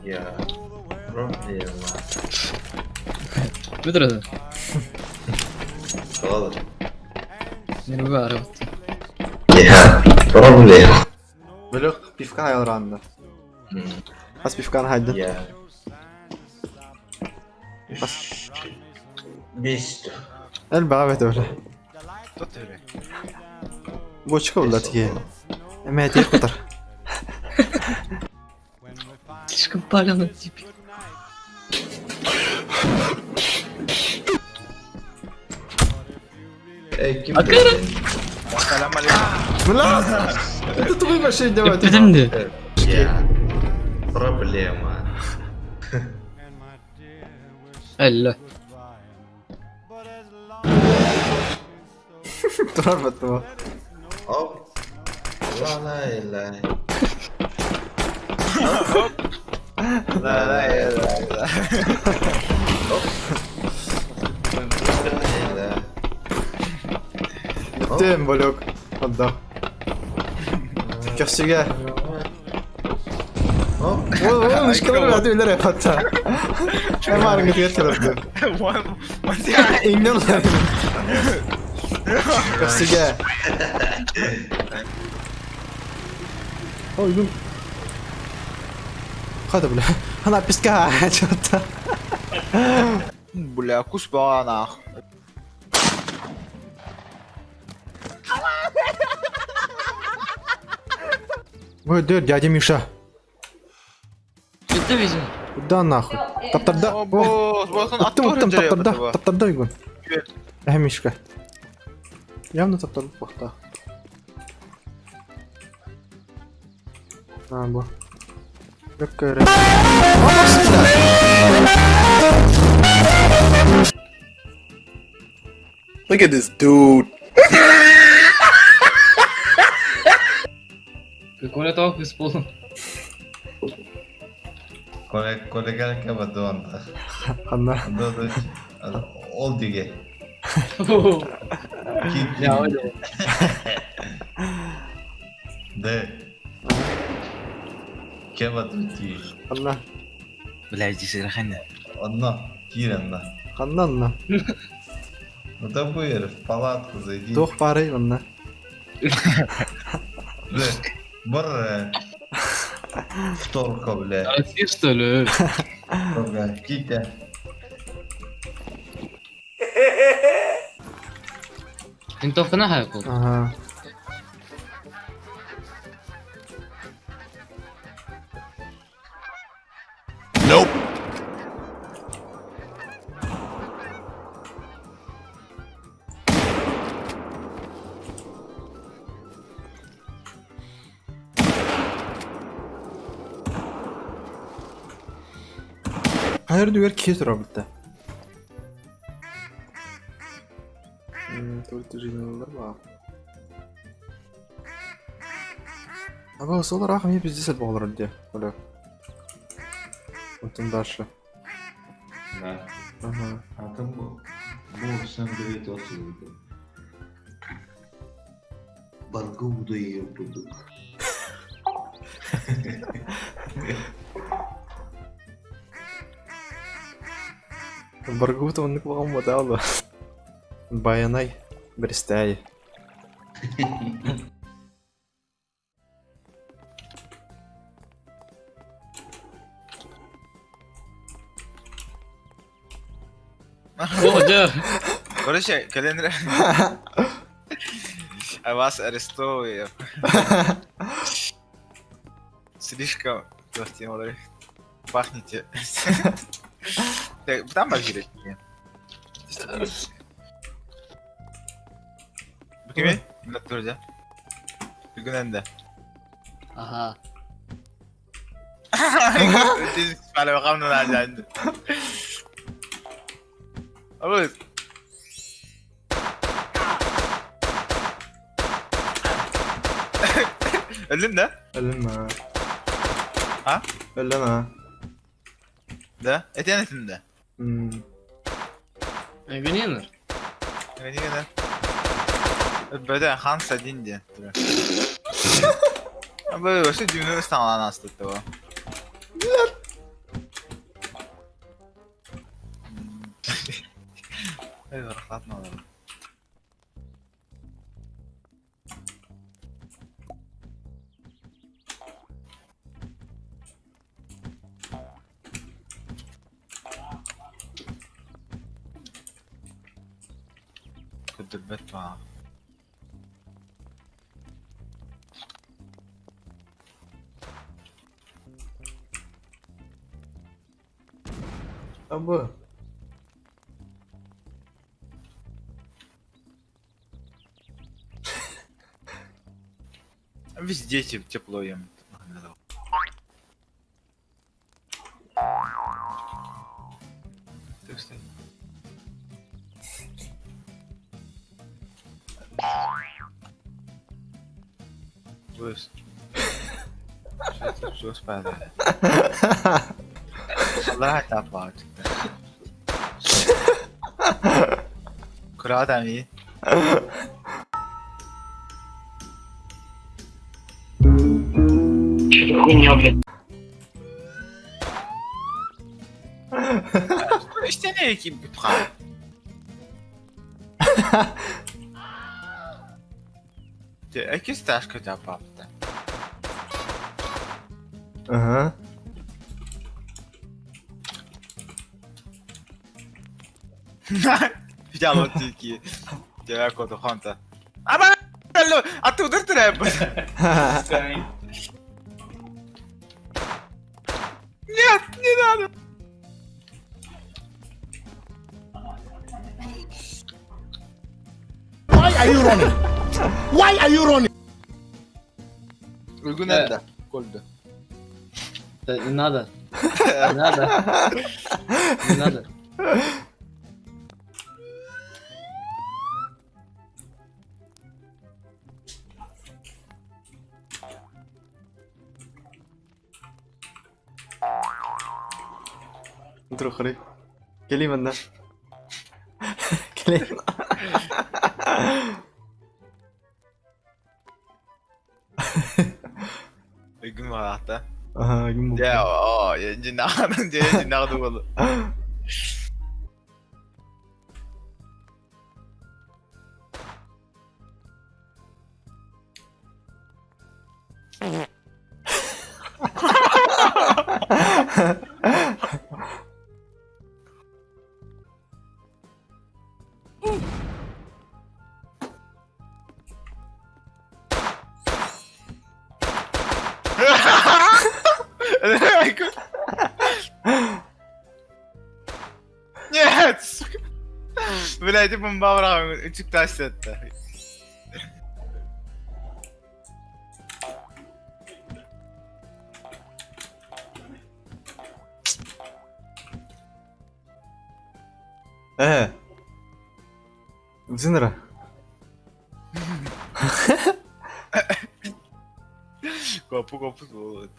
Я проблема. Бүтүрөдө. Ол. Нервы арабыт. Я проблема. Бөлөх пивка айылранды. Хас пивканы хайдын? Я. Бес. Элбэҕэ эбэтэ бile. Тот өрө. Бочка булла тиги. Эмээтиир кутар. Слишком паленый тип. Эй, ким Акара! Салам алейкум. Бля! Это твой вообще давай. Эппитим де. Я проблема. Элле. Турар баттыма. Оп. Ла-ла-ла. Да, да, да, да. Ла-ла. Тем болек. Отдал. Көрсүгэ. Оп. Ол мышкалар бәді өлер апатта. Эм арыңы тигер келіпті. Иңнен улар. Көрсүгэ. Ой, ну. Хада бля. Она песка что-то. Бля, кус нах. Ой, дör, дядя Миша. Бүттү бизим. Куда нахуй? Таптарда. О, бос, бос, он Ыттым, ыттым, таптарда. Таптарда уйгун. Э, Мишка. Явно таптарды бақта. А, бу. Өккөрө. Look at this dude. Коля того кыз болдум. Коллега кабадуанда. Ханна. Ол диге. Я ойлойм. Да. Кебадути. Ханна. Бля, здесь рахана. Одно. Киренна. Ханна анна. Ну да быр, в палатку зайди. Туох пары манна. Бля, бар. Вторка, бля. Россия что ли? Вторка. Китя. Винтовканы хайкул. Ага. Nope. Хайыр дүгер кие тура битте. Төрт жиналар ба. Аба солар ах мне пиздец болар де. Бля. Онтон дальше. Да. Ага. А там был всем говорит отзывы. Баргуда ее буду. Баргута оннук багам баталды. Баянай Бристай. О, да. Короче, календарь. А вас арестовываю. Слишком олар. Пахнете. Так, Там бажирет. Бу кими? Мына турда. Бүгүн энде. Ага. Бала бакам на Абы. Өлдүм да? Өлүмө. А? Өлүмө. Да? Этен этин да. Гүненер. Эмне Бөдө Ханс один ден. Абы, вообще дүйнө станалан астытты бу. Patlatma adamı. Kıdırбet bana. Абы. Везде тепло им. Ты, кстати. Выс. Куда? Хуйня, блядь. İşte ne ki bir para. Эки сташка жапапты. Ага. Взял тільки. Дякую, Ханта. Аба! А ти удар треба. Нет, не надо. Why are you running? Why are you running? Uygun nerede? Golde. Да, не надо. Не надо. Не надо. Друг, Кели манна. Кели. Uygun var hatta. Ага, ему. Ya o, cinahın cinahı oldu. Нет, сука. Блядь, бомба çıktı etti. Зинра. Kopu kopu oldu.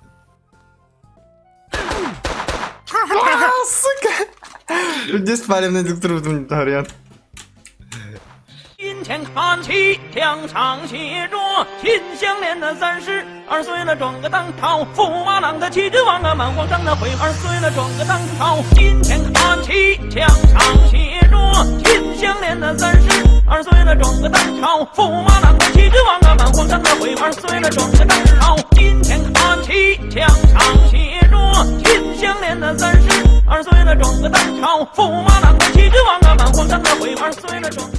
А, сука! Людей спалим друг другу, Дарьян. 金钱看齐，墙上写着“秦香莲”的32岁了，转个当朝；驸马郎的齐君王啊，满皇上的回二岁了，转个当朝。金钱看齐，墙上写着“秦香莲”的32岁了，转个当朝；驸马郎的齐君王啊，满皇上的回二岁了，转个当朝。金钱看齐，墙上写着“秦香莲”的32岁了，转个当朝；驸马郎的齐君王啊，满皇上的回二岁了，转个。